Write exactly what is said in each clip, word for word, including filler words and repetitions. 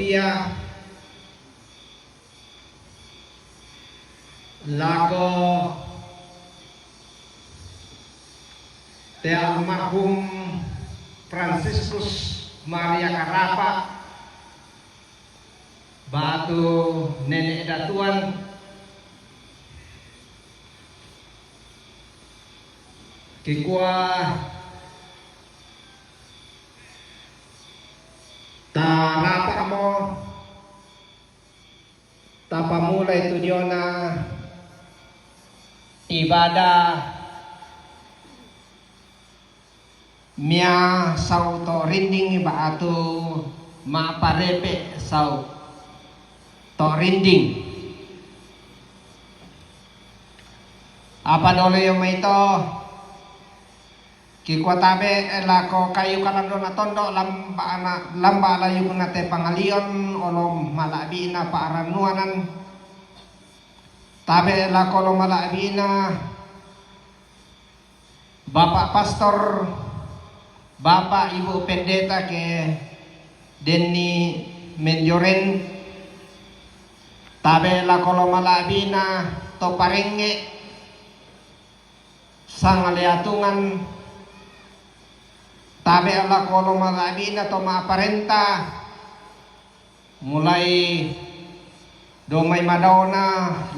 Ia lako te almarhum Franciscus Maria Karapa, batu nenek datuan, kikua tarapa mo tapamulai tu diona ibadah mia sau to rinding batu maparepe sau to rinding. Apa dole yo maito? Kikua tabe lako kayu kalandona tondo lamba ana, lamba layu kuna te pangalion olo malabina paaranuanan. Tabe lako lo malabina Bapak Pastor, Bapak Ibu Pendeta ke denni menjoren. Tabe lako lo malabina to parenge sangaleatungan, tabe lako lo malabina to maparenta, mulai domai madaona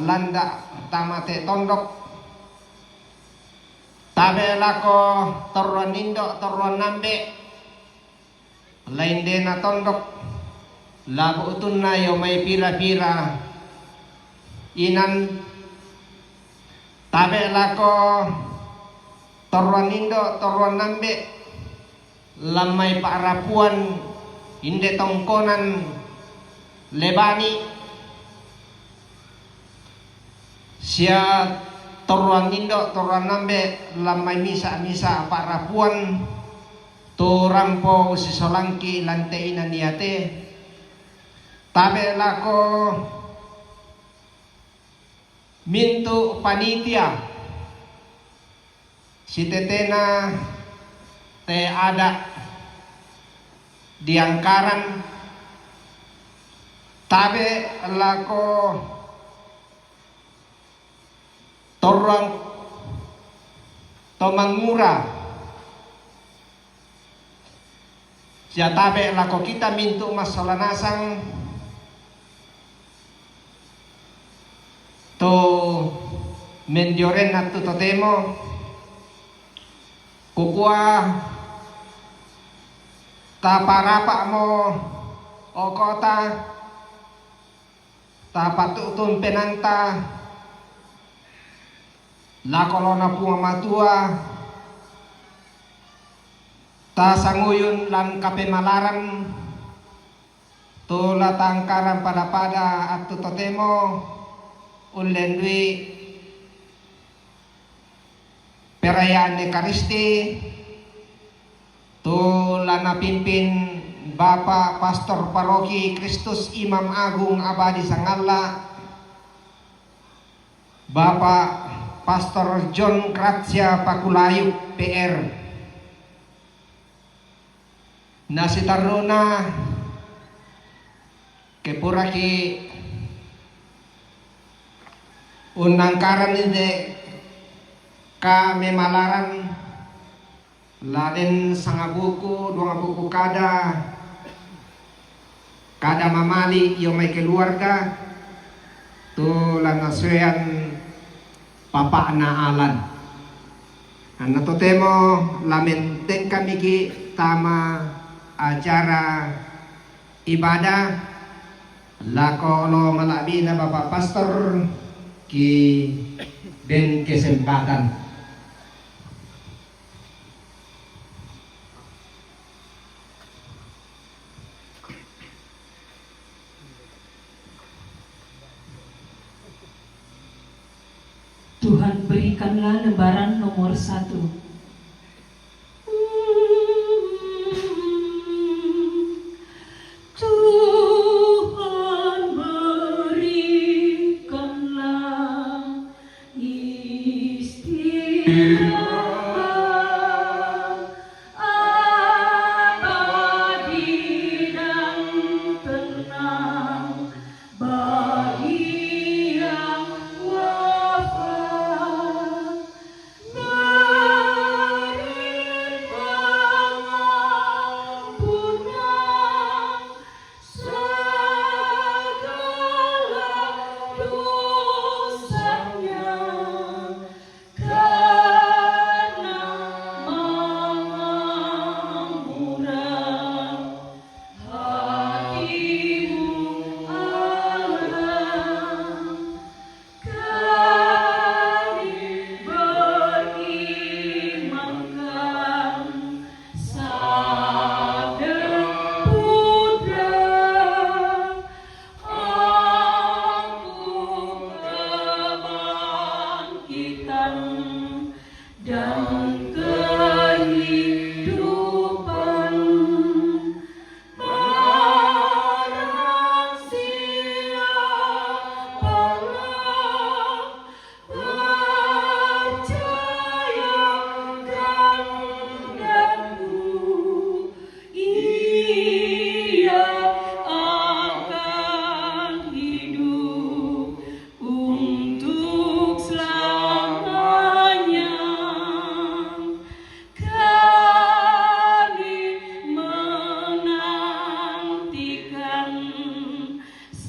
landa tamate tondok, tabe lako torro nindo torro nambe, laindena tondok, labu utunna yo mai pira-pira inan, tabe lako torro nindo torro nambe, lammai paarapuan inde tongkonan lebani, sia torro nindo torro nambe lammai misa-misa paarapuan tu rampo sisolangki lante inan iate. Tabe lako mintu panitia sitetena te ada diangkaran, tabe lako torang tomangura sia tabe lako kita mintu massola nasang tu mendiorenna tu totemo, kukua taparapamo okota, tapatu'tun penanta lako lona Puang Matua, tasanguyun lan kapemalaran, tu la tangkaran pada-pada attu totemo ullendui perayaan Ekaristi, tu la napimpin Bapak Pastor Paroki Kristus Imam Agung Abadi Sangalla, Bapak Pastor John Grazia Pakulayu, P R. Nasitarruna, ke puraki unnangkaran inde kamemalaran, laden sangabuku, duangabuku kada, kada mamali io mai keluarga, tu la nasoean papa'na Alan. Anna totemo la mentengkamiki tama acara ibadah, lako lo malabina Bapak Pastor ki ben kesempatan. Tuhan, berikanlah lembaran nomor satu. Tuhan, berikanlah istirahat abadi dan tenang.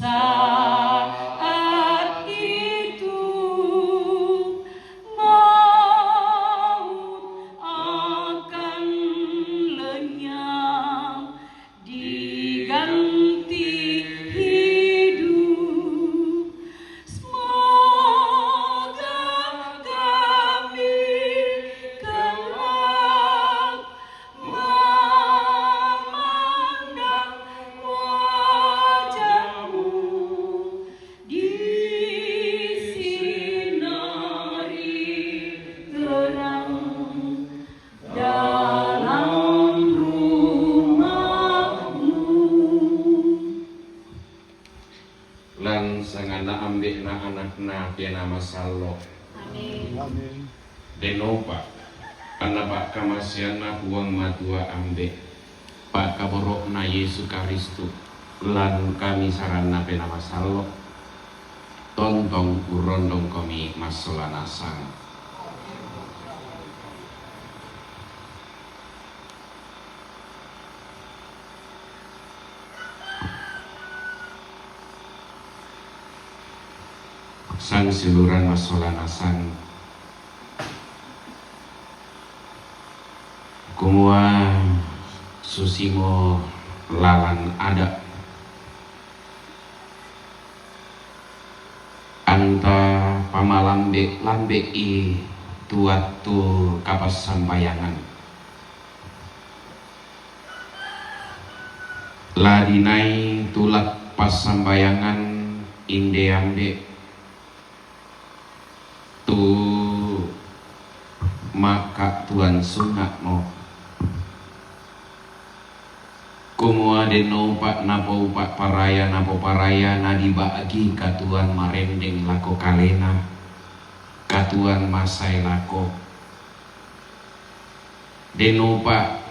Saat itu maut akan lenyap, diganti hidup. Semoga kami kelak memandang wajah-Mu, disinari terang dalam rumah-Mu. Lan sangana ambe'na anakna pena masallo. Amin. Amin. Denopa, anna pakkamaseanna Puang Matua Ambe', pakkaboro'na Yesu Karistu, lan kamisaranna pena masallo, tontong urondongkomi massola nasang. Sang siuluran massola nasang, kumua susimo lalan ada'. Anta pamalambe-lambe'i tu attu kapassambayangan. La dinai tulak passambayangan inde ambe' tu makkattuan sunna'mo. Kumua dennopa napoupa paraya napoparaya nadiba'gi katuoan marendeng lako kalena, katuoan masae lako. Dennopa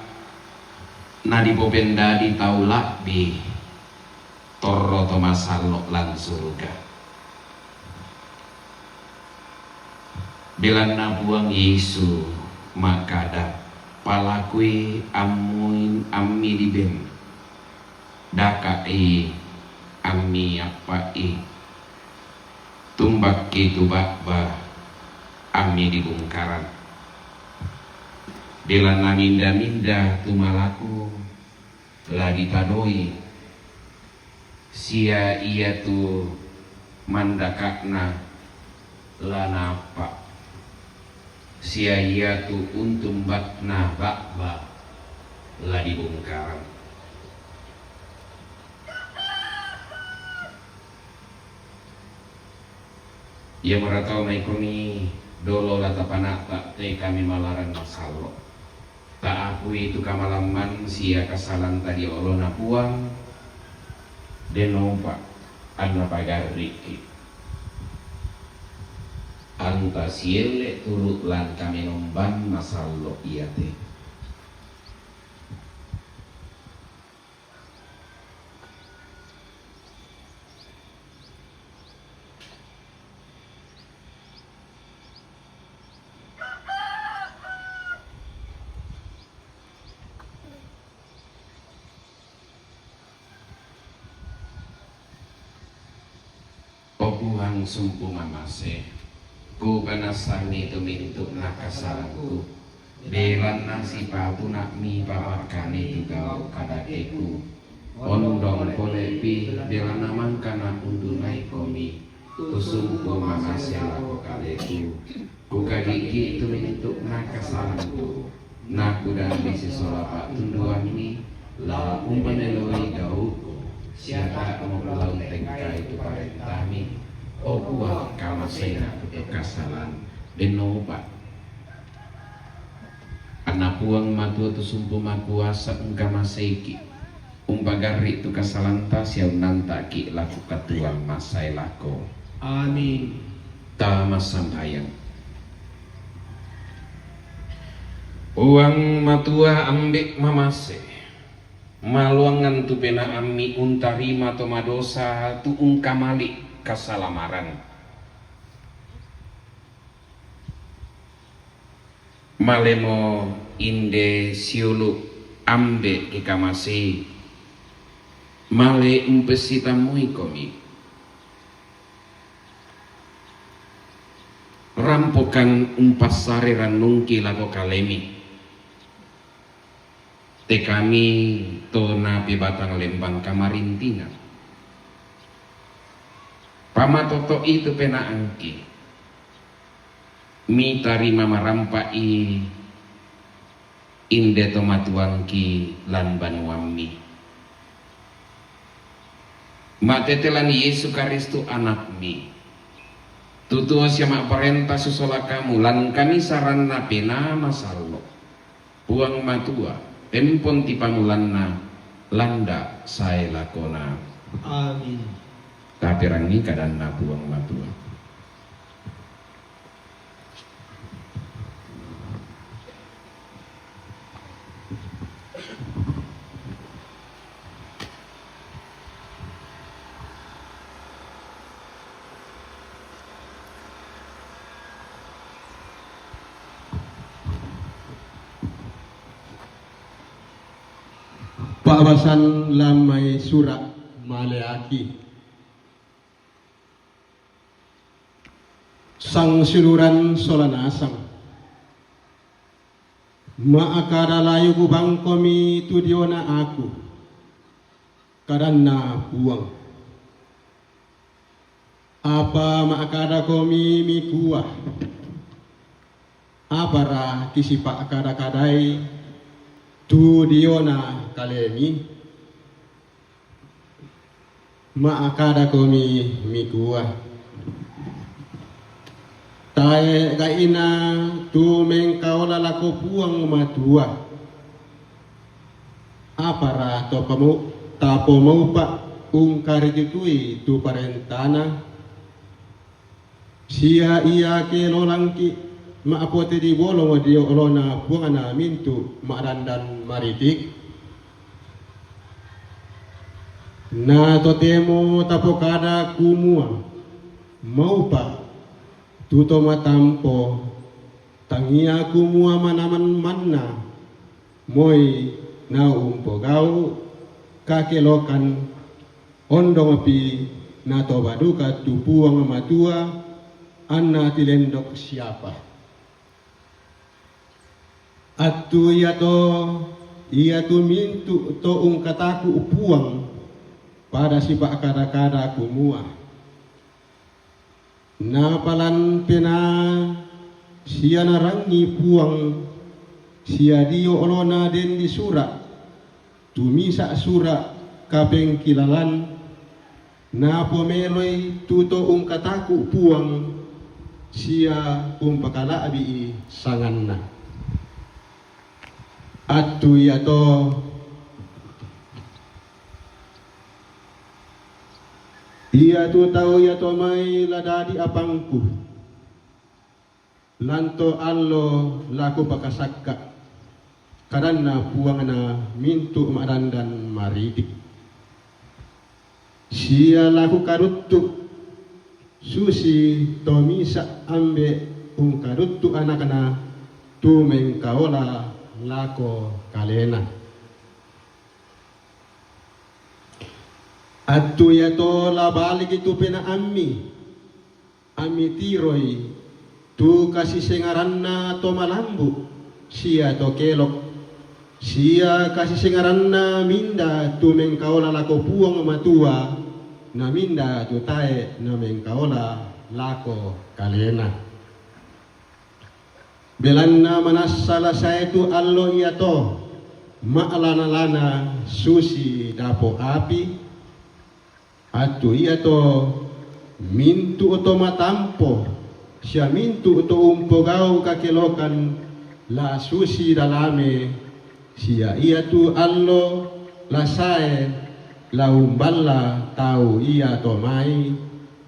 nadipopendadi tau la'bi torro to masallo' lan suruga. Belanna Puang Yesu makkada, "Palakui ammuin-, ammi diben, daka'i ammi appa'i, tumbakki tu ba'ba ammi dibungkaran." Belanna minda-minda tu malaku la ditadoi, sia iatu mandaka'na la naappa', sia iatu untumbakna ba'ba la dibungkaran. Iamora tau maikomi dolo la tapana'ta' te kami malarang masallo'. Ta'apui tu kamalamman sia kasalanta ri olona Puang, dennopa anna pagarri'ki. Anta sielle turu' lan kamenomban masallo' iate. O Puang sumpu mamase, kupanassanni tu mintu'na kasalangku, belanna sipatuna mipabakkanni tu gau' kadakeku. Ondong pole'pi, belanna mangka naundunaikomi, tu sumpu mamase lako kaleku. Kukagi'gi' tu mintu'na kasalangku, nakudambi sisola pa'tunduammi, la umpamelloi gau'ku, sia tae' mupolao tengkai tu parentami. O Puang, kamaseina tu kasalang, dennopa. Anna Puang Matua tu sumpu makuasa engkamaseiki, umpagarri' tu kasalanta sia unnanta'ki' lako katuoan masae lako. Amin. Tamasambayang. Puang Matua Ambe' mamase, maloangan tu penaammi untarima to madosa tu ungkamali' kasalamaran. Malemo inde siulu' Ambe' kikamasei, male umpessitammuikomi, Kan umpassare rannungki lako kalemi. Te kami to nape batang lembang kamarintingan. Pamatoto'i tu penaangki. Mitarima marampa'i inde to matuangki lan banuammi. Matete lan Yesu Karistu Anakmi. Tutuo sia ma'parenta susola kamu lan kanisaranna Penaa Masallo. Puang Matua, tempon tipamulanna landa sae lakona. Amin. Taperangi kadanna Puang Matua. Pa'basan lan mai sura' Maleaki. Sangsiuluran sola nasang. Ma'kada layu kubangkomi tu diona aku, kadanna Puang. Apa ma'kadakomi mikua, apara kisipa'kada-kadai tu diona kalemi? Ma'kadakomi mikua, tae' gai'na tu mengkaola lako Puang Matua. Apara to pamau-, tapomaupa' ungkaritutui tu parentana? Sia ia kelolangki ma'potedi bolong dio olona Puangna mintu' ma'dandan maritik? Na totemo tapokada kumua, maupa' tu to matampo, tangia kumua manaman manna, moi na umpogau' kakelokan, ondongpi natoba duka tu Puang Matua, anna tilendok siapa. Attu iato, iatu mintu' to ungkataku' Puang, pada sipa'kada-kada kumua, Napalan Penaa sia narangi Puang, sia dio olona den disura' tu misa' sura' kapengkilalan, napomeloi tu to ungkataku' Puang, sia umpakala'bi'i sanganna. Attu iato, iatu tau iato mai la dadi apangku, lan to allo la kupakasakka', kadanna Puangna mintu' ma'dandan maritik. Sia la kukaduttu', susi to misa' ambe' ungkaduttu' anakna tu mengkaola lako kalena. Attu iato la baliki tu penaammi, ammi tiroi tu kasisengaranna to malambu' sia to kelok, sia kasisengaranna minda tu mengkaola lako Puang Matua, na minda tu tae' namengkaola lako kalena. Belanna manassa la sae tu allo iato, ma'lana-lana susi dapo' api, attu iato mintu' to matampo sia mintu' to umpogau' kakelokan la susi dalame, sia iatu allo la sae la umballa tau iato mai,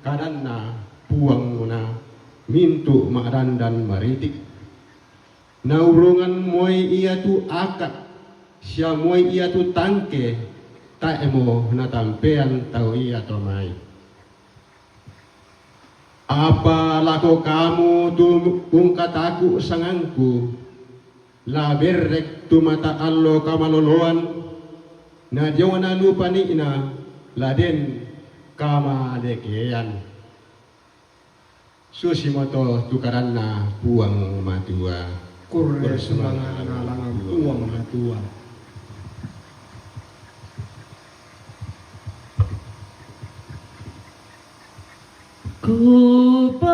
kadanna Puangna mintu' ma'dandan maritik. Naurungan moi iatu aka' sia moi iatu tangke, tae'mo natampean tau iato mai. Apa lako kamu tu ungkataku' sangangku, la berrek tu mata allo kamaloloan, na diona lu pani'na la den kamalekean. Susimoto tukaranna Puang Matua. Kurre sumanga'na langngan Puang Matua. Kupatongan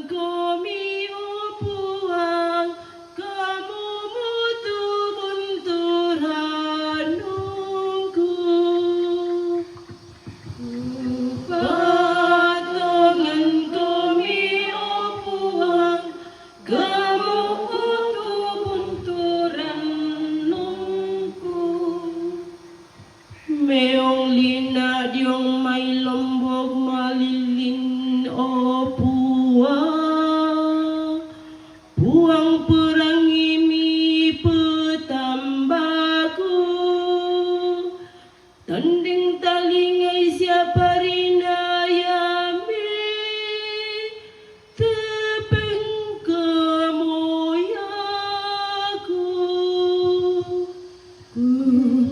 komi, o Puang, kamu mutu bunturan nungku. Kupatongan komi, o Puang, kamu mutu bunturan nungku. Meong lina diong mai lombok malillin, o Puang. Puang perangi mi petambaku. Tanding talingai sia parinayami tepeng kemoyaku.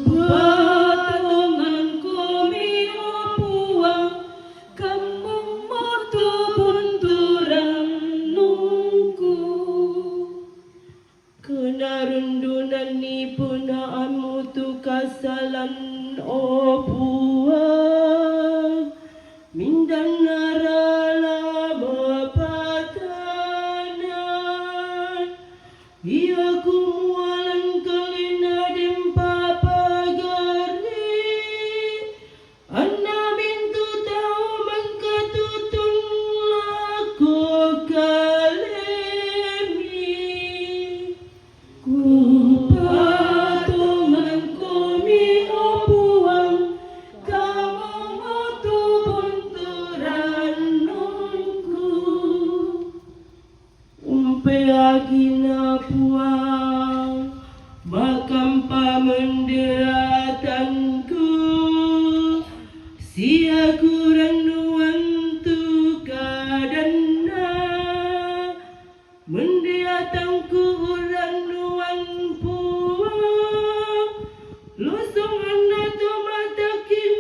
Kupatongan komi, o Puang, kamu mutu bunturan nungku. Kenarundunan ni punaamu tu kasalan, o Puang, mindanna rala mapatana. Ia kumualan kalena dempa pagari, anna mintu tau mengkatutun lako kalemi. Kupatongan komi, o Puang, kamu mutu bunturan nungku. Umpeagina Puang, makampa mendeatanku, sia kurannuan tu kadanna. Mendeatanku urannuan Puang, lusunganna tu matakin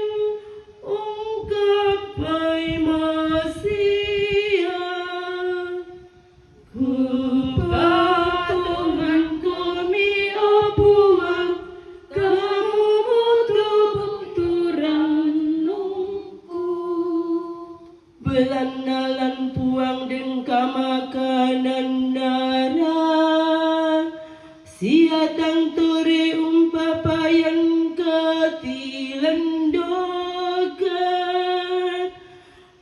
ungkappai masia. Kupatongan komi, o Puang, kamu mutu bunturan nungku. Belanna lan Puang dengka makanan nara, sia tang tore umpapayan katilendokan.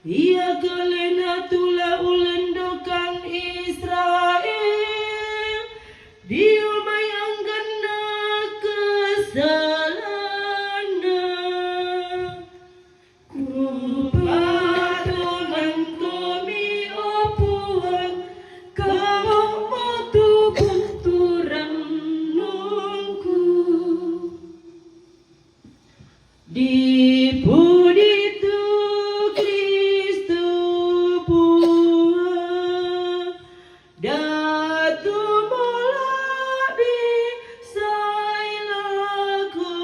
Ia kalena tu la ulendokan Israel, dio mai angganna kesalanna. Kupatongan komi, o Puang, kamu mutu bunturan nungku. Dipudi tu Kristu Puang, datu molabi sai lako.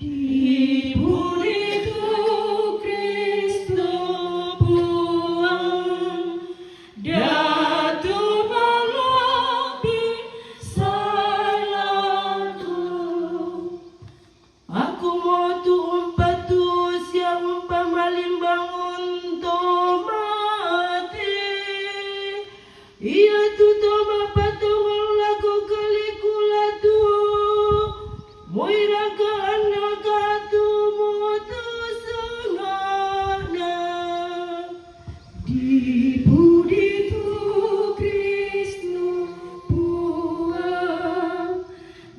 Dipudi tu Kristu Puang, datu molabi sai lako. Aku mutu umpatu sia umpamalimbangkon to mate. Ia tu to mapatongan lako kaleku latu, moi raka anna katu mutu sunga'na. Dipudi tu Kristu Puang,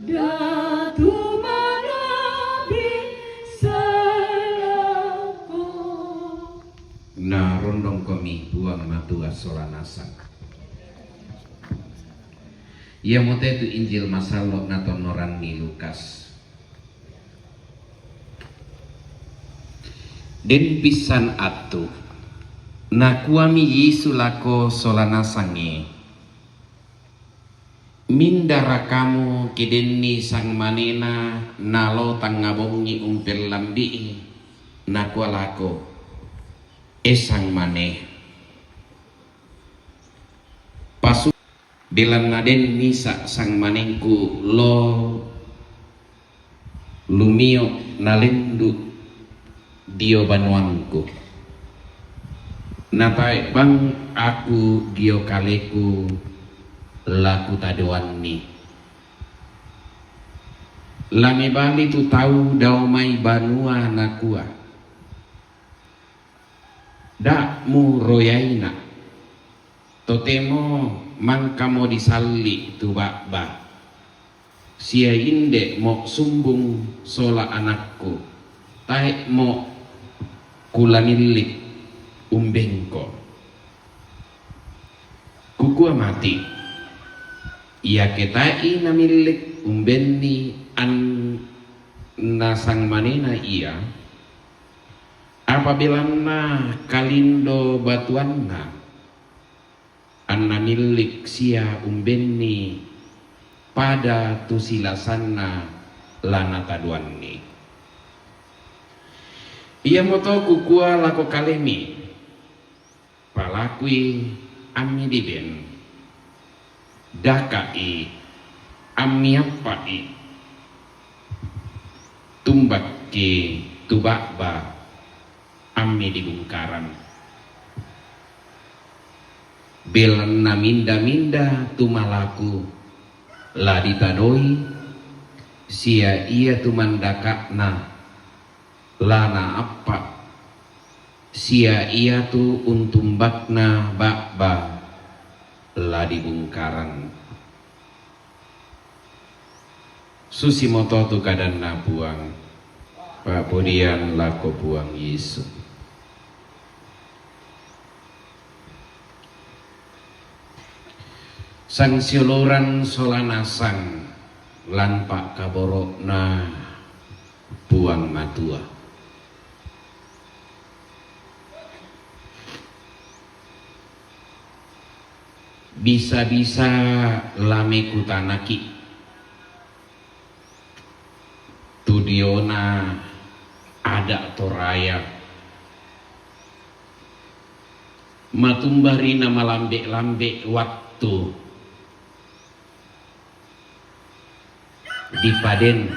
datu manabi sai lako. Narondong komi Puang Matua sola nasang. Iamote tu Injil masallo natonnoranni Lukas. Den pissan attu, nakuami Yesu lako sola nasangnge, "Mindara kamu ke denni sangmanena nalo tangngabongngi umpellambi'i?" Nakua lako, E sangmane, pasu, belanna den misa' sangmanengku lo lumio' nalendu' dio banuangku. Natae' bang aku dio kaleku la kutadoanni. La mebali tu tau dao mai banua nakua, "Da' muroyaina', totemo mangkamo disalli' tu ba'ba, sia inde'mo sumbung sola anakku, tae'mo kulanilli' umbengko." Kukua mati', iake tae'i namilli' umbenni an-, nasangmanena ia, apa belanna kalindo batuanna, anna millik sia umbenni pada tu silasanna la nataduanni. Iamoto kukua lako kalemi, palakui ammi diben, daka'i ammi appa'i, tumbakki tu ba'ba ammi dibungkaran. Belanna minda-minda tu malaku la ditadoi, sia ia tu mandaka'na la naappa', sia ia tu untumbakna ba'ba la dibungkaran. Susimoto tu kadanna Puang. Pa'pudian lako Puang Yesu. Sangsioloran sola nasang lan pa'kaboro'na Puang Matua. Bisa-bisa la mekutanaki' tu diona ada' Toraya, matumba ri namalambe-lambe wattu dipaden,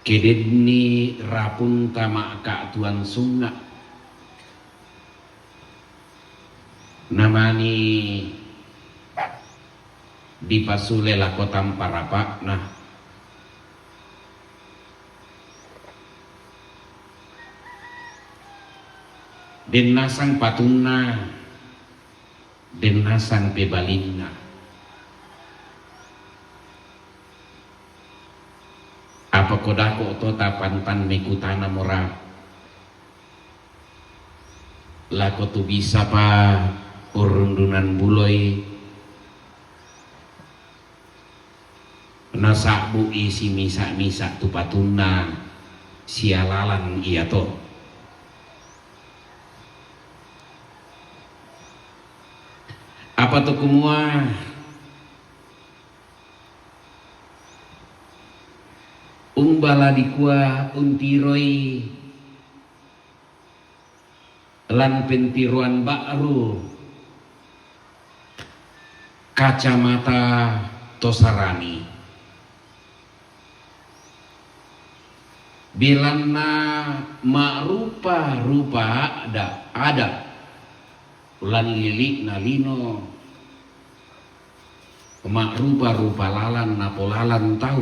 ke denni rapunta ma'ka'tuan sunga'. Namani dipasule lako tampa rapa'na. Den nasang patunna, den nasang pebalinna. Apa kodako to tapantan mekutana mora lako tu bisapa urundunan buloi, nasa'bu'i simisa-misa tu patunna sia lalan iato. Apa to kumua, umba la dikua untiroi lan pentiroan ba'ru kacamata to Sarani. Belanna ma'rupa-rupa ada', ada' lan lili'na lino, ma'rupa-rupa lalan napolalan tau.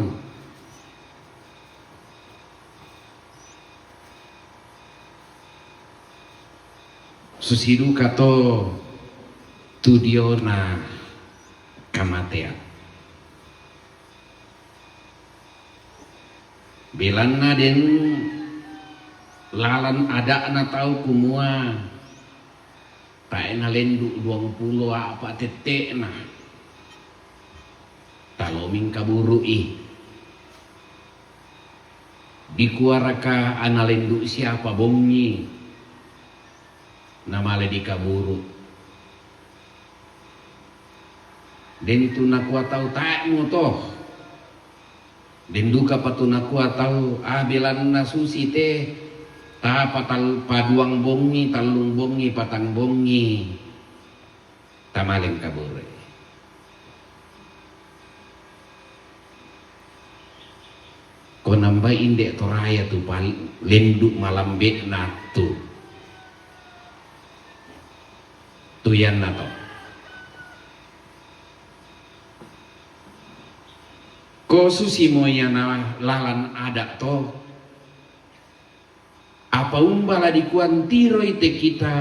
Susi duka to tu diona kamatean. Belanna den lalan ada'na tau kumua, tae' nalendu' duangpulo a'pa' tette'na, taloming kaburu'i. Dikuaraka ana lendu' siapa bongi namale dikaburu'? Den tu nakua tau, "Tae'mo to." Den dukapa tu nakua tau, "Ah, belanna susi te, Ta patal-, paduang bongi, tallung bongi, patang bongi, tamaleng kabore. Ko nambai inde Toraya tu pal-, lendu malambe natu. Tuyanna to. Ko susi mo iyana lalan ada to. Apa umba la dikua ntiroi te kita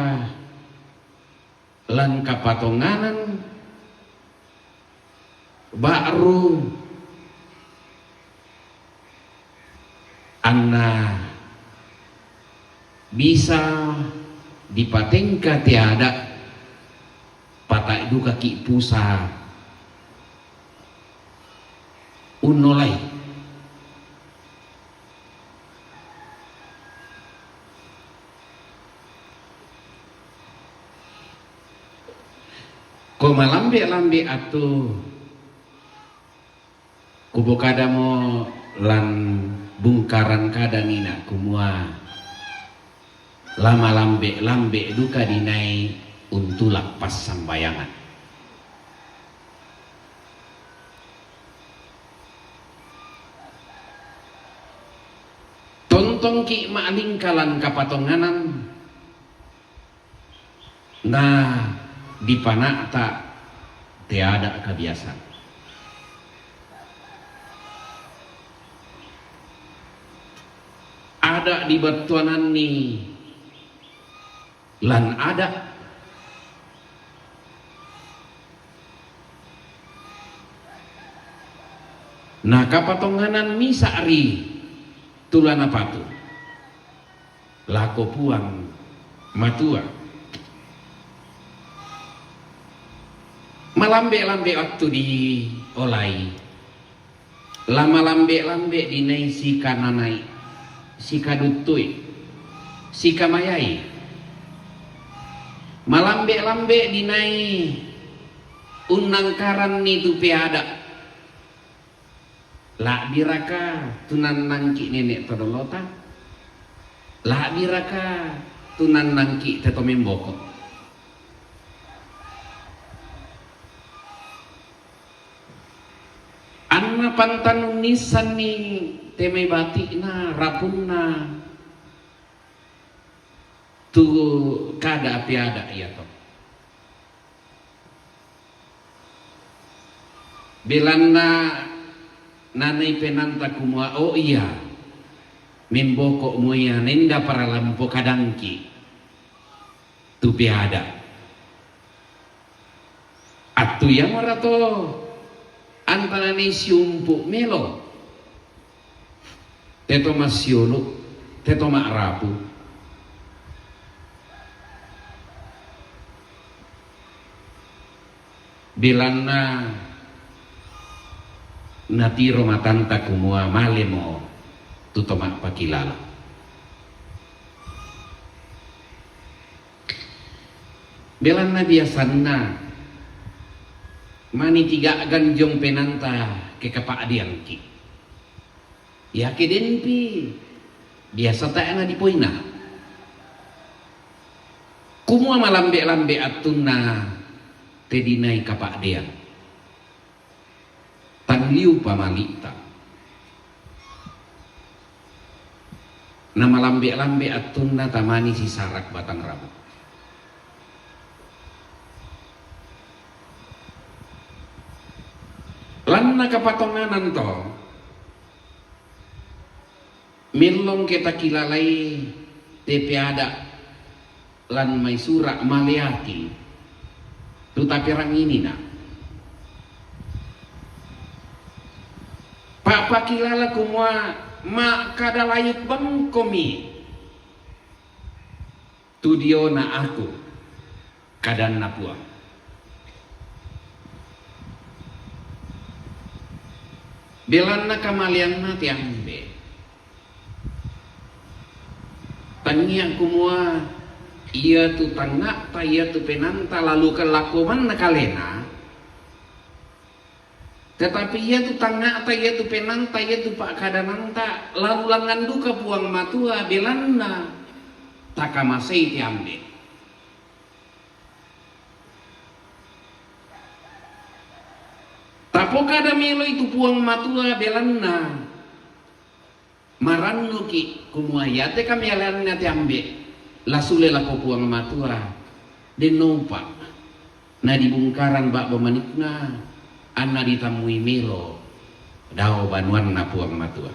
lan kapatonganan, ba'ru anna bisa dipatengka te ada, patae dukaki pusa unnolai. Ko malambe-lambe attu, kupokadamo lan bungkaran kada nina kumua, la malambe-lambe duka dinai untulak passambayangan. Tontongki ma'lingka lan kapatonganan, na dipana'ta te ada kabiasaan. Ada dibattuananni lan ada. Na kapatonganan misa ri tulana patu lako Puang Matua. Malambe-lambe attu diolai. La malambe-lambe dinai sikananai, sikaduttui, sikamayai. Malambe-lambe dinai unnangkaranni tu peada. La'biraka tu nannangki nene' todolota? La'biraka tu nannangki te to memboko? Anna pantan unnissanni te mai bati'na, rapunna tu kada peada iato. Belanna nanai penanta kumua, "Oh iya, memboko mo ia, nenda paralampo kadangki tu peada." Attu iamora to antanani siumpu melo, te to massiulu, te to ma'rapu. Belanna natiro matanta kumua malemo tu to ma'pakilala. Belanna biasanna mani tiga ganjong penanta ke kapa'deangki. Iake denpi biasa tae' nadipoina. Kumua malambe-lambe attunna te dinai kapa'deang. Tanliu pamali'ta. Na malambe-lambe attunna tamani sisarak batang rabu. Lanna kapatonganan to, mellong ke takilalai te peada lan mai sura' Maleaki tu taperanginina. Pa'pakilala kumua ma'kada layuk bangkomi tu diona aku, kadanna Puang. Belanna kamaleanna te Ambe'. Tangia kumua iatu tangnga'ta, iatu penanta lalu lako manna kalena, tetapi iatu tangnga'ta, iatu penanta, iatu pa'kadananta lalu langngan duka Puang Matua, belanna takamasei te ambe'. Tapokada meloi tu Puang Matua belanna, marannuki' kumua iate kamaseanna te ambe' la sule lako Puang Matua, den noupa'. Na dibungkaran ba'ba manikna, anna ditammui melo dao banuanna Puang Matua.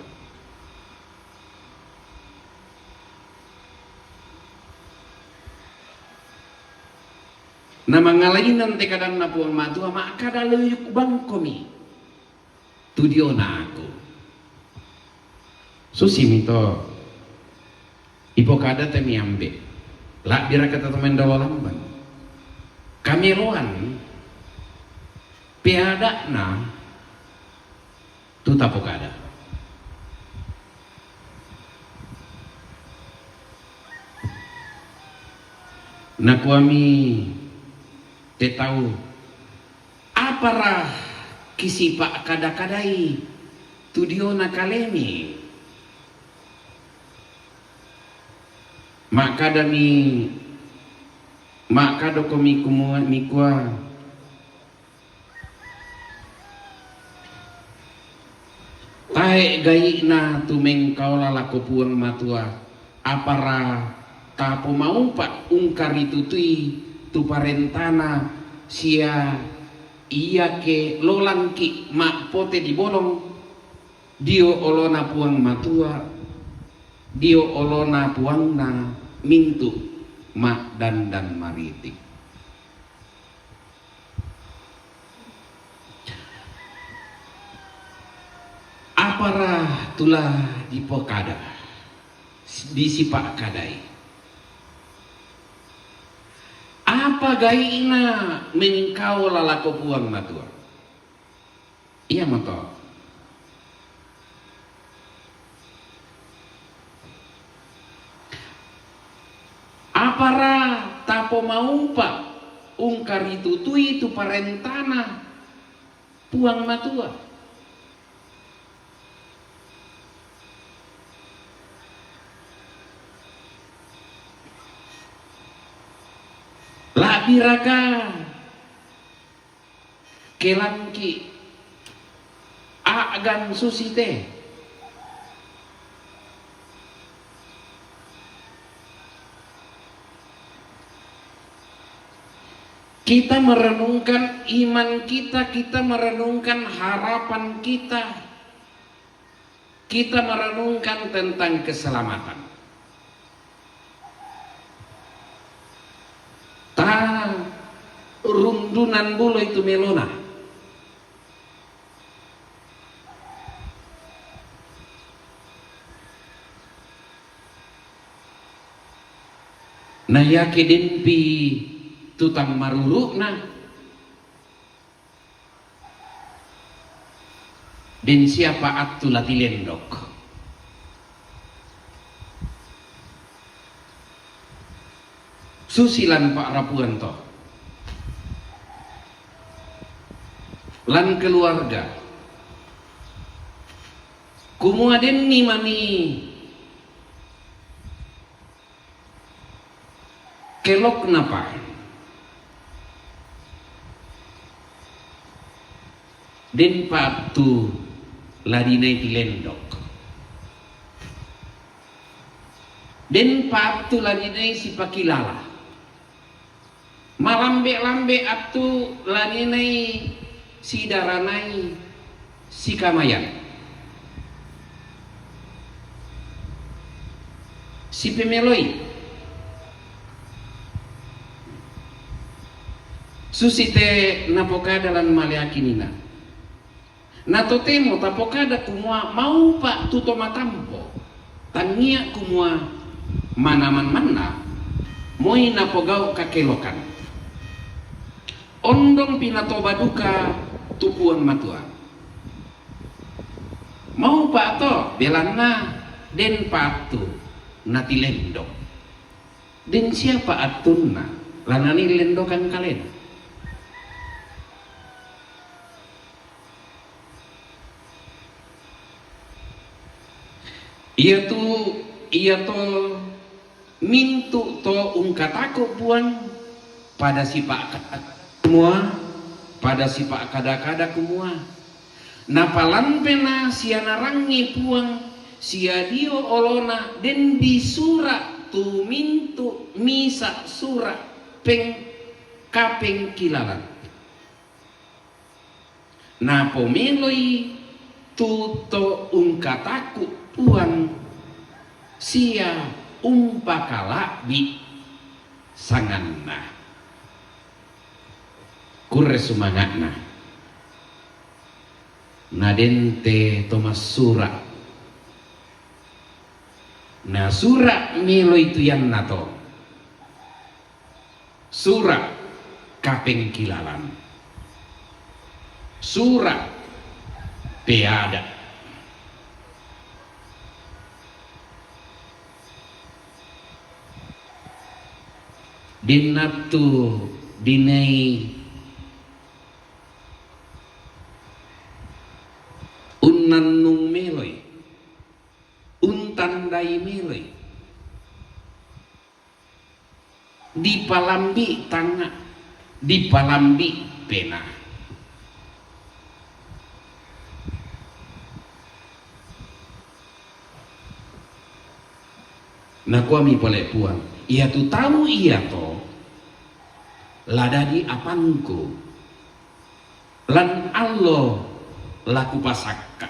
Na mangalainan te kadanna Puang Matua, ma'kada, "Loyuk bangkomi tu diona aku." Susimi to ipokada te mai ambe'. La'biraka te to mendawa lambang? Kameloan peada'na tu tapokada. Nakuami te tau, "Apara kisipa'kada-kadai tu diona kalemi?" Ma'kadami, ma'kadako mikumua-, mikua, "Tae' gai'na tu mengkaola lako Puang Matua, apara tapomaupa' ungkaritutui tu parentana, sia iake lolangki' ma'pote dibolong dio olona Puang Matua, dio olona Puangna mintu' ma'dandan mariti'." Apara tu la dipokada, disipa'kadai? Apa gai'na mengkaola lako Puang Matua? Iamoto. Apara tapomaupa' ungkaritutui tu parentana Puang Matua? La'biraka kelangki' a'gan susite? Kita merenungkan iman kita, kita merenungkan harapan kita, kita merenungkan tentang keselamatan. Ta rundunan buloi tu melona. Na iake denpi tu tang maruru'na, den siapa attu la tilendok? Susi lan pa'rapuan to, lan keluarga. Kumua denni mami keloknapa, denpa attu la dinai tilendok. Denpa attu la dinai sipakilala. Malambe-lambe attu la dinai sidaranai sikamayan. Sipemeloi. Susi te napokada lan maleakinna. Na totemo tapokada kumua maupa' tu to matampo, tangia kumua manaman-manna moi napogau' kakelokan. Ondong pinatoba duka tu Puang Matua. Maupa' to, belanna denpa attu natilendok. Den siapa attunna la nanilendokan kalena? Iatu, iato Mintu' to ungkataku' Puang, pada sipa'kada-kada kumua, pada sipa'kada-kada kumua, Napalampe'na sia narangi Puang sia dio olona den disura' tu mintu' misa' sura' peng-, kapengkilalan. Napomeloi tu to ungkataku' Puang sia umpakala'bi' sanganna. Kurre sumanga'na. Na den te to massura'. Na sura' meloi tu iannato. Sura' kapengkilalan. Sura' peada'. Dinnattu dinai unnannung meloi, untandai meloi. Dipalambi' tangnga', dipalambi' penaa. Nakuami pole Puang, iatu tau iato la dadi apangku. Lan allo la kupasakka',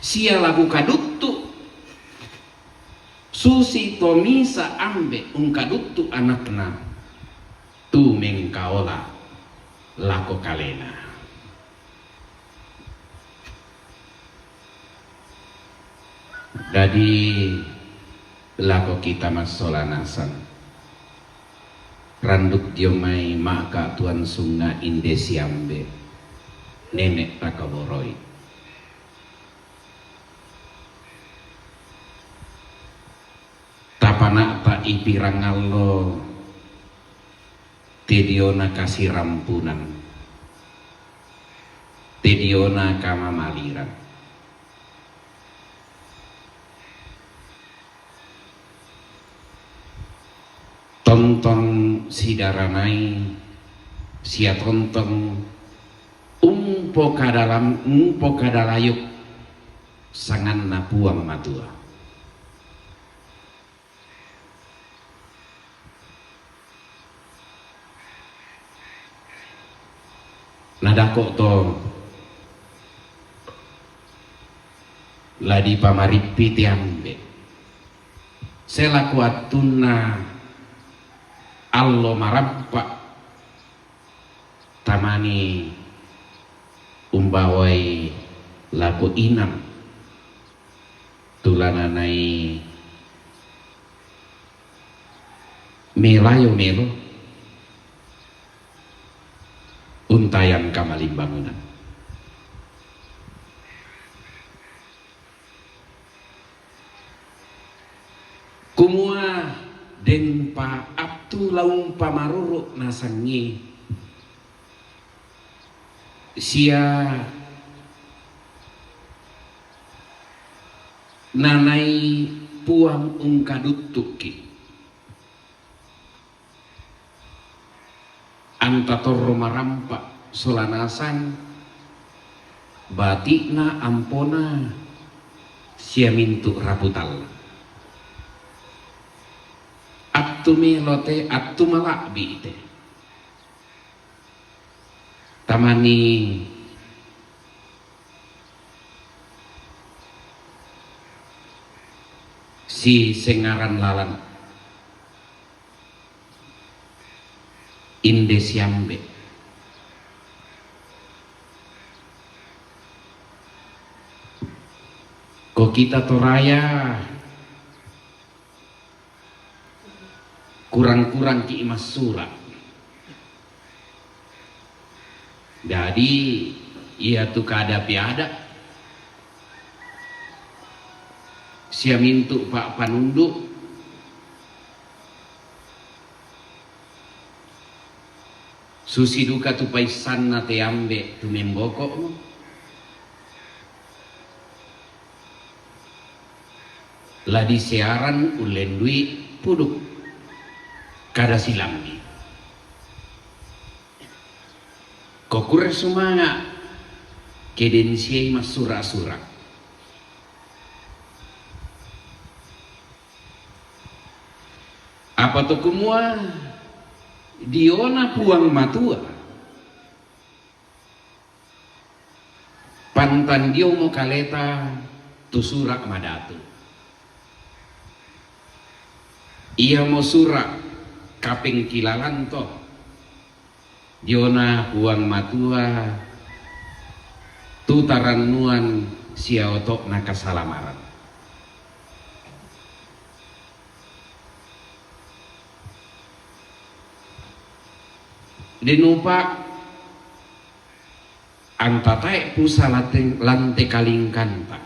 sia la kukaduttu', susi to misa' ambe' ungkaduttu' anakna tu mengkaola lako kalena. Dadi lako kita massola nasang. Randuk dio mai ma'ka tuan sunga' inde siambe', nene' takaboroi. Tapana'ta' ipirang allo te diona kasirampunan, te diona kamamaliran. Tontong sidaranai sia tontong umpokadalam-, umpokadalayuk sanganna Puang Matua. Nadako' to la dipamarippi te ambe'. Selaku attunna allo marampa' tamani umbawai lako inang tulananai melayo melo untayang kamalimbangunan. Kumua denpa attu la umpamaruru' nasangngi sia nanai Puang ungkaduttu'ki. Anta torro marampa' sola nasang bati'na, ampona sia mintu' raputalla. Attu melo te, attu mala'bi' te. Tamani si sengaran lalan inde siambe'. Ko kita Toraya kurang-kurangki' massura'. Jadi, iatu kada peada' sia mintu' pa'panundu', susi duka tu paissanna te ambe' tu memboko'mo. La disiaran ullendui puduk kada silambi. Kokure sumanga' ke den siai massura-sura. Apa to kumua diona Puang Matua, pantan diomo kaleta tu sura' madatu. Iamo sura' kapengkilalan to diona Puang Matua tu tarannuan sia oto'na kasalamaran. Denupa anta tae' pusa lante, lante kalingkanta.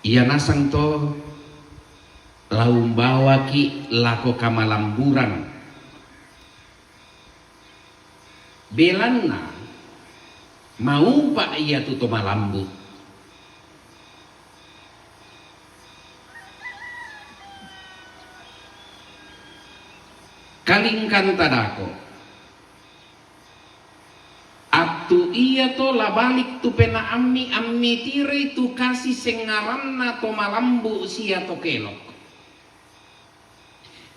Ia nasang to la umbawaki' lako kamalamburan. Belanna maupa' ia tu to malambu'. Kalingkanta dako. Attu iato la balik tu penaammi, ammitiroi tu kasi sengaranna to malambu' sia to kelok.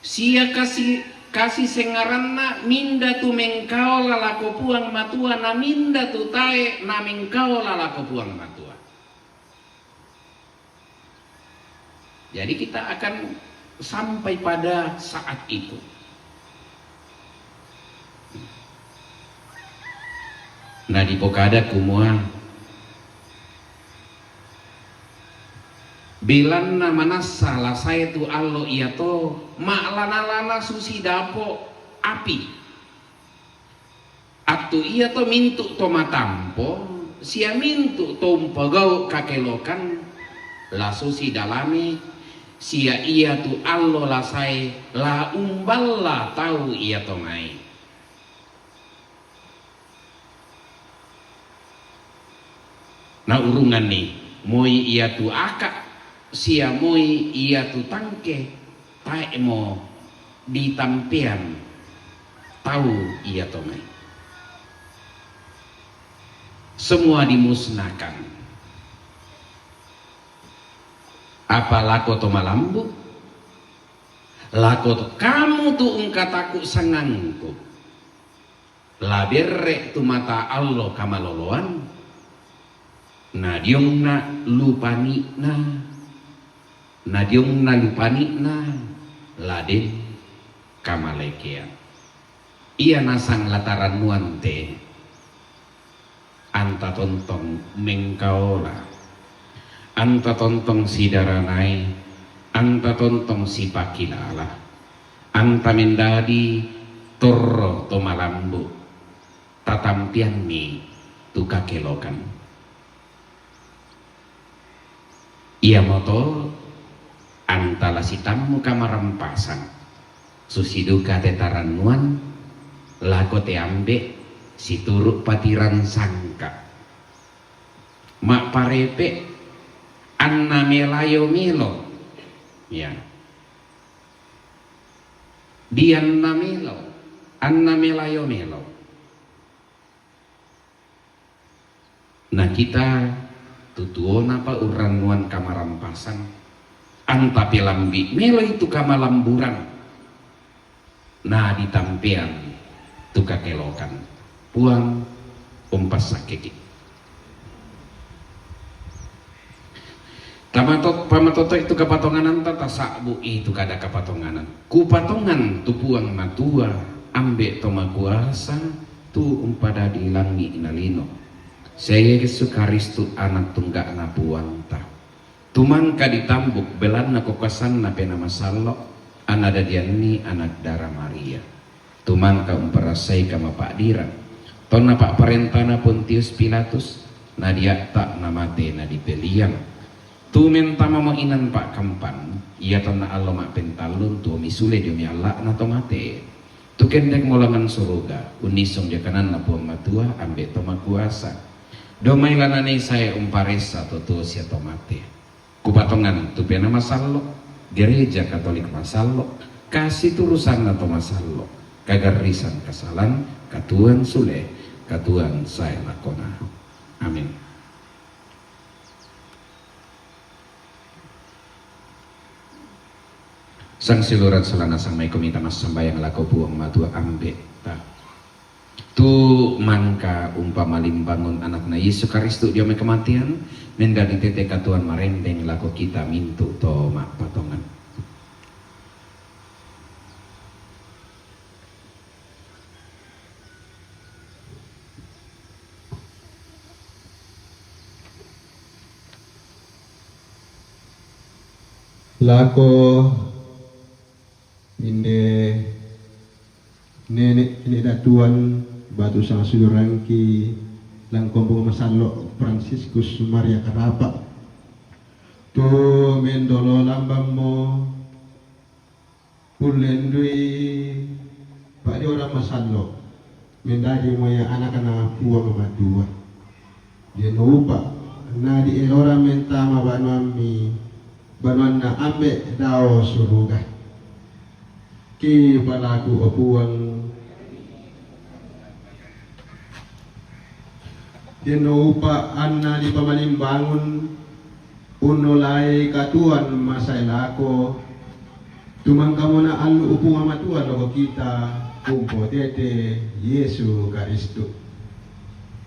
Sia kasi, kasi sengaranna minda tu mengkaola lako Puang Matua, na minda tu tae' na mengkaola lako Puang Matua. Jadi kita akan sampai pada saat itu. Na dipokada kumua, belanna manassa la sae tu allo iato ma'lana-lana susi dapo' api. Attu iato mintu' to matampo sia mintu' to umpogau' kakelokan la susi dalami, sia iatu allo la sae la umballa tau iato mai. Na urunganni moi iatu aka' sia moi iatu tangke, tae'mo ditampean tau iato mai. Semua dimusnahkan. Apa lako to malambu', lako to kamu tu ungkataku sangangku. La berre' tu mata allo kamaloloan, na diongna lupani'na, na diongna lupani'na la den kamalekean. Ia nasang la tarannuan te, anta tontong mengkaola, anta tontong sidaranai, anta tontong sipakilala. Anta mendadi torro to malambu', tatampianni tu kakelokan. Iamoto anta la sitammu kamarampasan, susi duka te tarannuan lako te ambe' situru' patiran sangka'. Ma'parepe' anna melayo melo. Ya. Dianna melo, anna melayo melo. Na kita tutuonapa urrannuan kamarampasan, anta pelambi' meloi tu kamalamburan, na ditampean tu kakelokan. Puang umpassakkeki. Tamato-, pamatoto itu kapatongananta, tasa'bu itu kada kapatonganan. Kupatongan tu Puang Matua, Ambe' to makuasa, tu umpadadi langi' na lino. Sia Yesu Karistu Ana' tungga'na Puangta. Tumangka ditambuk belanna kokoasanna Penaa Masallo', anna dadianni anak dara Maria. Tumangka umparasai kamapa'dirang. Tonna pa'parentana Pontius Pilatus, nadia'ta' namate nadipeliang. Tu mentamamo inan pa'kampan, ia tonna allo ma'pentallung tuomi sule dio mai alla'na to mate. Tu kendekmo langan suruga, unnisung dio kananna Puang Matua, Ambe' to makuasa. Dio mai lananai sae umparessa to tuo sia to mate. Kupatongan tu pena masallo, Gereja Katolik masallo, kasiturusanna to masallo, kagarrisan kasalan, katuoan sule, katuoan sae lakkona. Amin. Sangsiuluran sola nasang maiko mita massambayang lako Puang Matua Ambe'ta. Tu mangka umpamalimbangun Anakna Yesu Karistus dio mai kamatean, mendadi tete katuoan marendeng lako kita mintu to mappatongan. Lako inde nene, nene datuan batu sangsiulurangki Langkombong Masallo Fransiskus Maria Karapa, tu mendolo lambammo pullendui padiora masallo, mendadi moya Anakna Puang Matua. Dio naupa nadi elora mentama banuammi, banuanna Ambe dao suruga. Kipalaku o Puang. Dio naupa anna dipamalimbangun unnolai katuoan masae lako, tumangkamona allu Puang Matua lako kita, umpotete Yesu Karistus.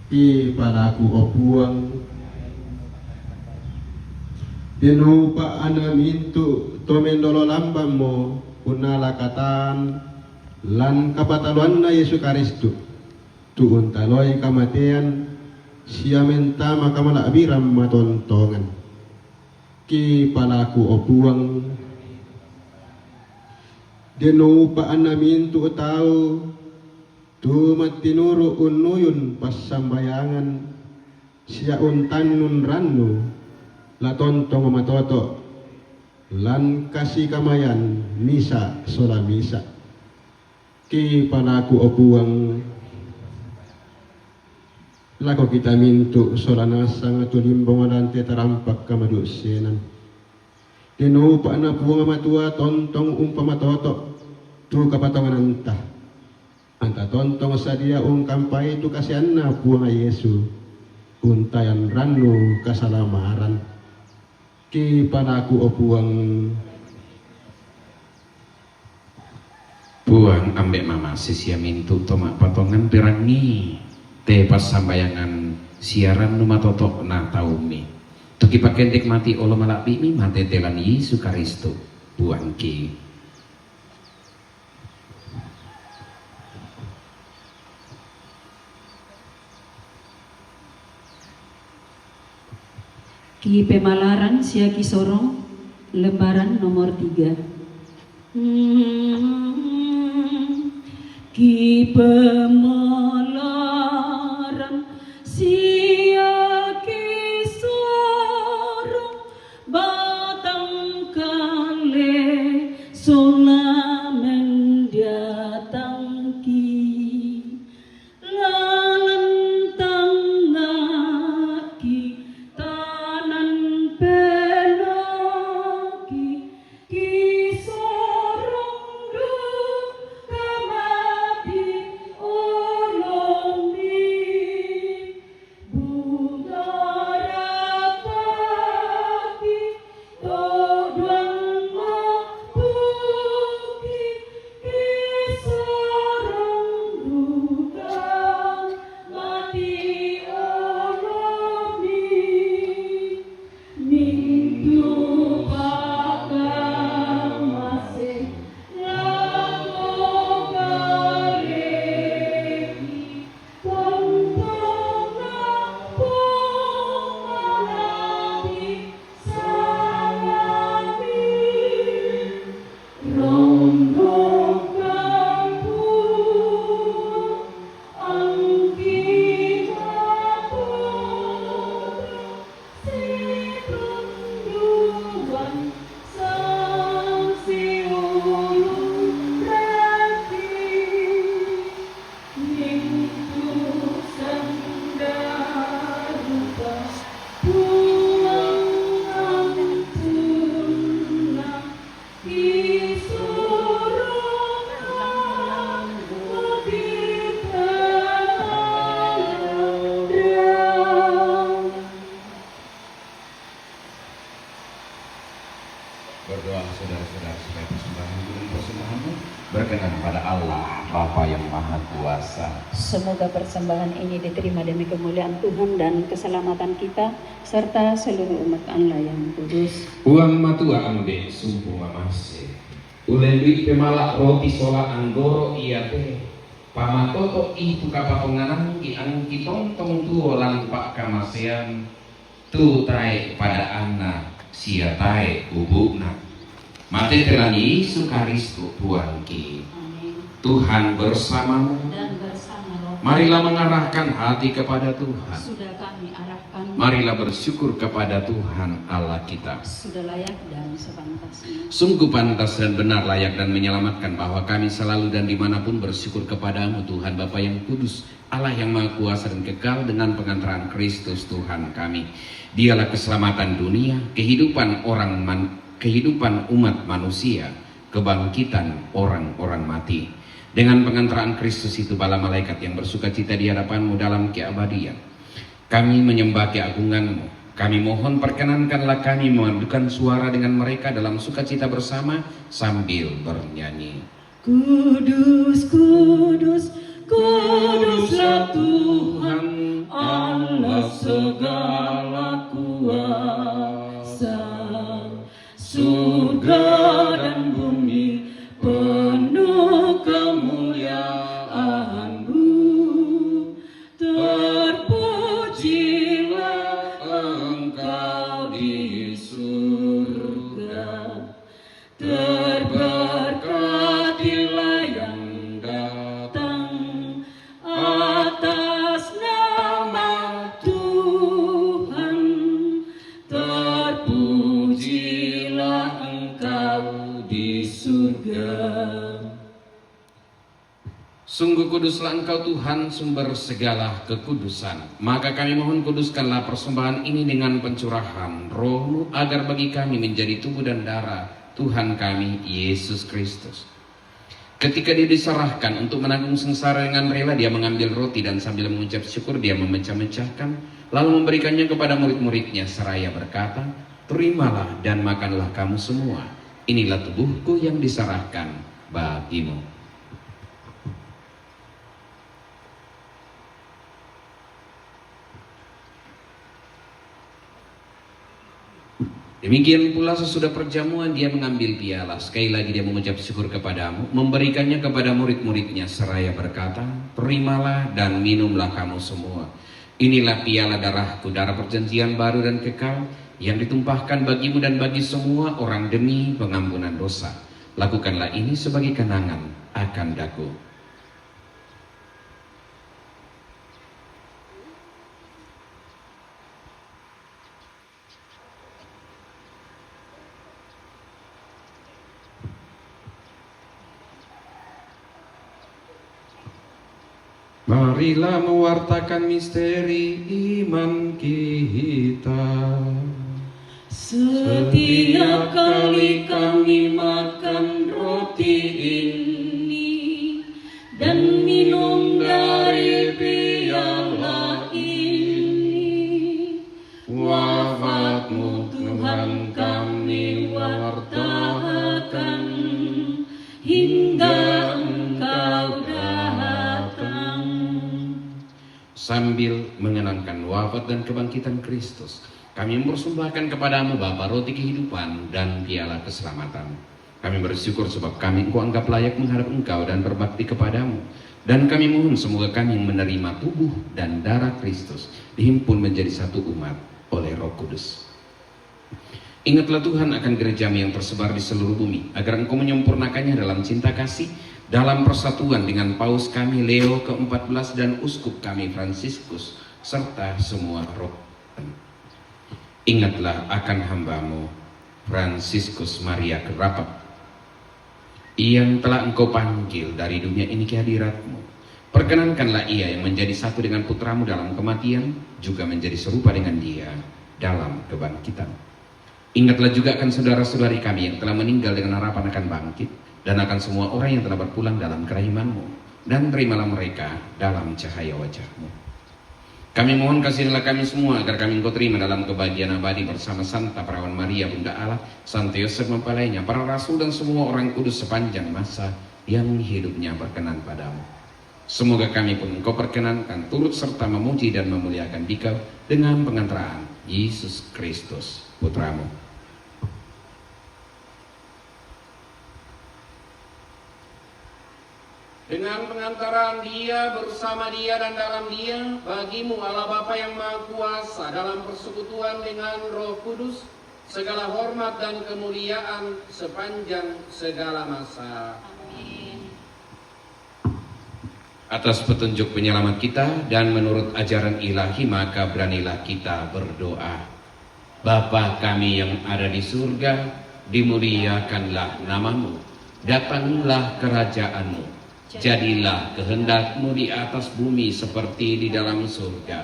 Kipalaku o Puang. Dio naupa anna mintu to mendolo lambammo unnala katan lan kapataluanna Yesu Karistus, tu untaloi kamatean sia mentama kamala'biran matontongan. Kipalaku o Puang. Dio naupa anna mintu tau tu mattinuru unnuyung passambayangan sia untannung rannu, la tontong matoto' lan kasikamayan misa' sola misa'. Kipalaku o Puang. Lako kita mintu sola nasang tu limbong lan te tarampak kamadussenan. Dio naupa anna Puang Matua tontong umpamatoto' tu kapatongananta. Anta tontong sadia ungkampai tu kasianna Puang Yesu, untayan rannu kasalamaran. Kipalaku o Puang. Puang Ambe' mamase sia mintu to ma'patongan perangi te passambayangan sia rannu matoto' na taummi. Tu kipakendek mati olo mala'bi'mi mate te lan Yesu Karistus, Puangki. Ki Pemalaran sia Ki Sorong, lembaran nomor tiga. Ki Pemalaran sia Ki Sorong, batang kale sola mendiatangki. Lalan tangnga'ki tanan peloki, Ki Sorong duka mati olo. Berdoalah saudara-saudara supaya persembahan dan persembahanmu berkenan pada Allah, Bapa yang Maha Kuasa. Semoga persembahan ini diterima demi kemuliaan Tuhan dan keselamatan kita, serta seluruh umat Allah yang kudus. Puang Matua Ambe' Sumpu Mamase, ulendu'i pemala' roti sola anggoro iate, pamatoto'i tu kapatonganangki angki tontong tuo lan pa'kamasean, tu tae' pada'anna sia tae' ubu'na. Mate te lan Yesu Karistu Puangki. Amin. Tuhan bersamamu. Dan bersama roh. Marilah mengarahkan hati kepada Tuhan. Sudah kami arahkan. Marilah bersyukur kepada Tuhan Allah kita. Sudah layak dan sepantasnya. Sungguh pantas dan benar, layak dan menyelamatkan bahwa kami selalu dan dimanapun bersyukur kepada-Mu, Tuhan Bapa yang kudus, Allah yang Maha Kuasa dan kekal, dengan pengantaraan Kristus Tuhan kami. Dialah keselamatan dunia, kehidupan orang man-, kehidupan umat manusia, kebangkitan orang-orang mati. Dengan pengantaraan Kristus itu, bala malaikat yang bersuka cita di hadapan-Mu dalam keabadian, kami menyembah keagungan-Mu. Kami mohon, perkenankanlah kami memadukan suara dengan mereka dalam sukacita bersama sambil bernyanyi. Kudus, kudus, kuduslah Tuhan Allah segala kuasa. Surga dan bumi penuh kemuliaan-Mu. Terpujilah Engkau di surga. Terberkatilah yang datang atas nama Tuhan. Terpujilah Engkau di surga. Sungguh kuduslah Engkau, Tuhan, sumber segala kekudusan. Maka kami mohon, kuduskanlah persembahan ini dengan pencurahan Roh-Mu, agar bagi kami menjadi tubuh dan darah Tuhan kami, Yesus Kristus. Ketika Dia diserahkan untuk menanggung sengsara, dengan rela Dia mengambil roti dan sambil mengucap syukur, Dia memecah-mecahkan, lalu memberikannya kepada murid-muridnya seraya berkata, "Terimalah dan makanlah kamu semua. Inilah tubuhku yang diserahkan bagimu." Demikian pula sesudah perjamuan, Dia mengambil piala. Sekali lagi Dia mengucap syukur kepada-Mu, memberikannya kepada murid-muridnya seraya berkata, "Terimalah dan minumlah kamu semua. Inilah piala darah-Ku, darah perjanjian baru dan kekal, yang ditumpahkan bagimu dan bagi semua orang demi pengampunan dosa. Lakukanlah ini sebagai kenangan akan Daku." Marilah mewartakan misteri iman kita. Setiap kali kami makan roti ini dan minum dari piala ini, wafat-Mu, Tuhan, kami wartakan hingga Engkau datang. Sambil mengenangkan wafat dan kebangkitan Kristus, kami mempersembahkan kepada-Mu, Bapa, roti kehidupan dan piala keselamatan. Kami bersyukur sebab kami Engkau anggap layak menghadap Engkau dan berbakti kepada-Mu. Dan kami mohon, semoga kami yang menerima tubuh dan darah Kristus dihimpun menjadi satu umat oleh Roh Kudus. Ingatlah, Tuhan, akan gereja-Mu yang tersebar di seluruh bumi, agar Engkau menyempurnakannya dalam cinta kasih, dalam persatuan dengan Paus kami Leo keempat belas dan Uskup kami Fransiskus, serta semua roh. Ingatlah akan hamba-Mu, Fransiskus Maria Kerapat, yang telah Engkau panggil dari dunia ini ke hadirat-Mu. Perkenankanlah ia yang menjadi satu dengan putra-Mu dalam kematian, juga menjadi serupa dengan Dia dalam kebangkitan. Ingatlah juga akan saudara-saudari kami yang telah meninggal dengan harapan akan bangkit, dan akan semua orang yang telah berpulang dalam kerahiman-Mu, dan terimalah mereka dalam cahaya wajah-Mu. Kami mohon, kasihilah kami semua agar kami Engkau terima dalam kebahagiaan abadi bersama Santa Perawan Maria, Bunda Allah, Santo Yosef mempelainya, para rasul dan semua orang kudus sepanjang masa yang hidupnya berkenan padamu. Semoga kami pun Engkau perkenankan turut serta memuji dan memuliakan Dikau dengan pengantaraan Yesus Kristus, Putramu. Dengan pengantaraan Dia, bersama Dia, dan dalam Dia, bagimu Allah Bapa yang Maha Kuasa, dalam persekutuan dengan Roh Kudus, segala hormat dan kemuliaan sepanjang segala masa. Amin. Atas petunjuk penyelamat kita dan menurut ajaran ilahi, maka beranilah kita berdoa. Bapa kami yang ada di surga, dimuliakanlah namamu. Datanglah kerajaanmu. Jadilah kehendakmu di atas bumi seperti di dalam surga.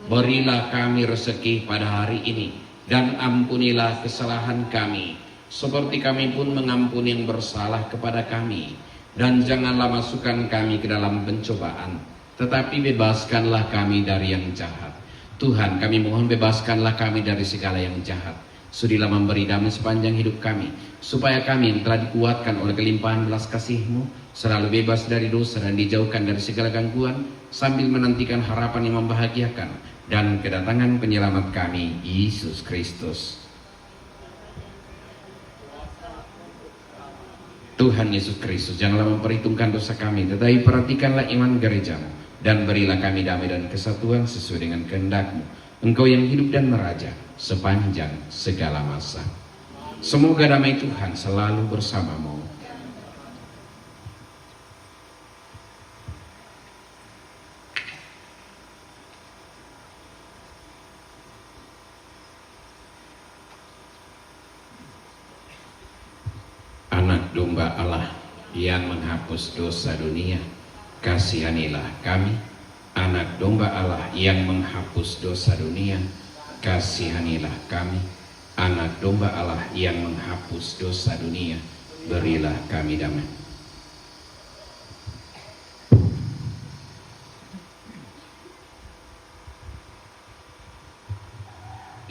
Berilah kami rezeki pada hari ini, dan ampunilah kesalahan kami, seperti kami pun mengampuni yang bersalah kepada kami. Dan janganlah masukkan kami ke dalam pencobaan, tetapi bebaskanlah kami dari yang jahat. Tuhan, kami mohon, bebaskanlah kami dari segala yang jahat. Sudilah memberi damai sepanjang hidup kami, supaya kami yang telah dikuatkan oleh kelimpahan belas kasih-Mu, selalu bebas dari dosa dan dijauhkan dari segala gangguan, sambil menantikan harapan yang membahagiakan dan kedatangan penyelamat kami, Yesus Kristus. Tuhan Yesus Kristus, janganlah memperhitungkan dosa kami, tetapi perhatikanlah iman gerejamu, dan berilah kami damai dan kesatuan sesuai dengan kehendak-Mu. Engkau yang hidup dan meraja sepanjang segala masa. Semoga damai Tuhan selalu bersamamu. Anak domba Allah yang menghapus dosa dunia, kasihanilah kami. Anak domba Allah yang menghapus dosa dunia, kasihanilah kami. Anak domba Allah yang menghapus dosa dunia, berilah kami damai.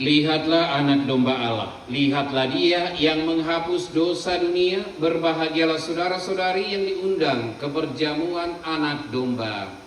Lihatlah Anak Domba Allah, lihatlah Dia yang menghapus dosa dunia. Berbahagialah saudara-saudari yang diundang ke perjamuan Anak Domba.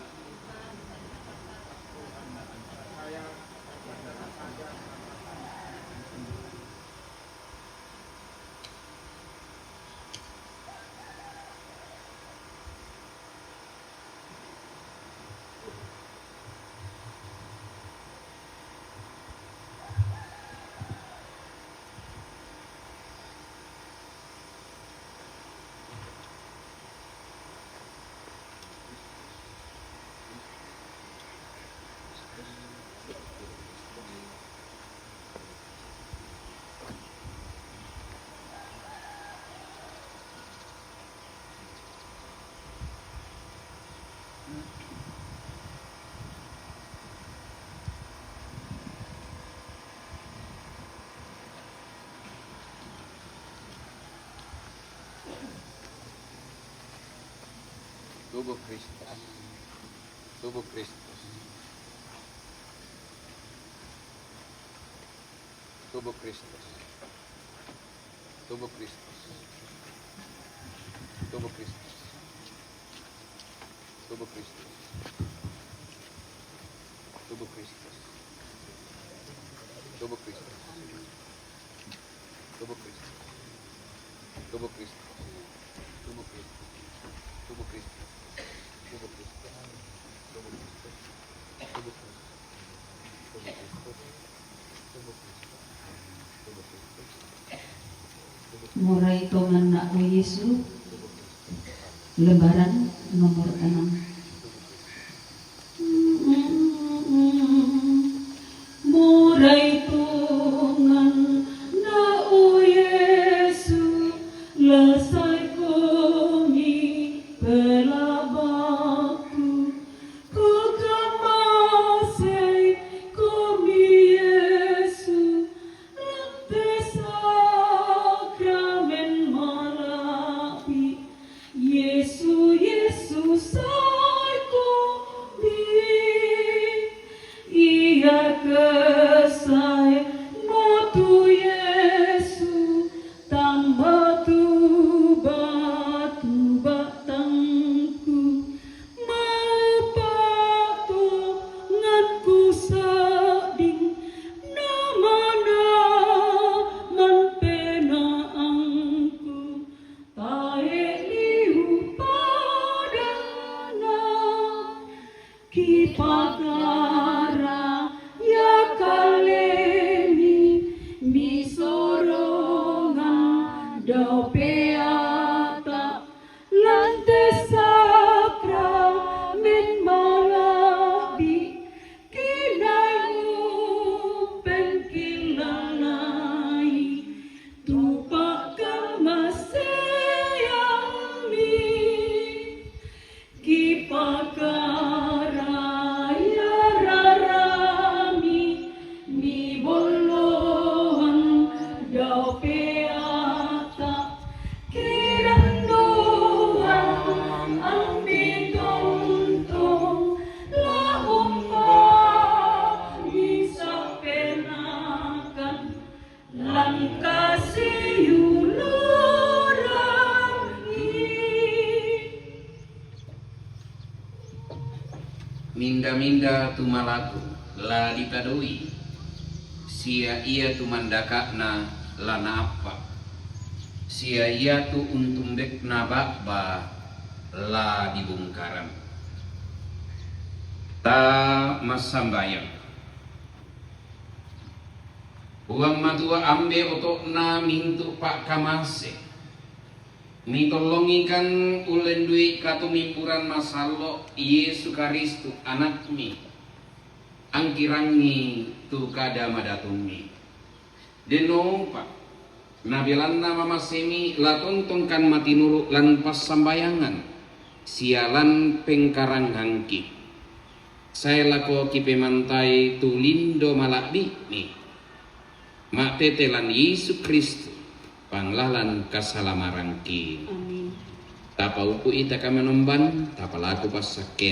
Tubuh Kristus. Tubuh Kristus. Tubuh Kristus. Tubuh Kristus. Tubuh Kristus. Tubuh Kristus. Tubuh Kristus. Tubuh Kristus. Tubuh Kristus. Tubuh Kristus. Tubuh Kristus. Tubuh Kristus. Tubuh Kristus. Tubuh Kristus. Tubuh Kristus. Tubuh Kristus. Tubuh Kristus. Tubuh Kristus. Murai tonganna o Yesu, lembaran nomor enam. Murai tonganna o Yesu, lasai komi pelabakku, kukamasei komi Yesu, lam te sakramen mala'bi. Yesu, Yesu, Peata, kirandoan ambi tontong, lahong bami sapenakan, lan kasiulurangi. Minda-minda tu malaku la ditadoi, sia ia tu mandaka'na la naappa, sia ia tu untumbekna ba'ba la dibungkaran. Ta massambayang. Puang Matua, ambe oto'na mintu' pa'kamase. Mitollongikan ullendu'i katomimburan masallo', Yesu Karistu, Anakmi. Angkirangngi tu kada madatummi. Dennopa, nabelanna mamasemi la tontongkan matinuru' lan passambayangan, sia lan pengkarangangki. Sae lako kipemantai tu lindo mala'bi'mi. Ma'tete lan Yesu Kristu, panglalan kasalamarangki. Amin. Tapaupu'i takamanomban, tapalaku passakke.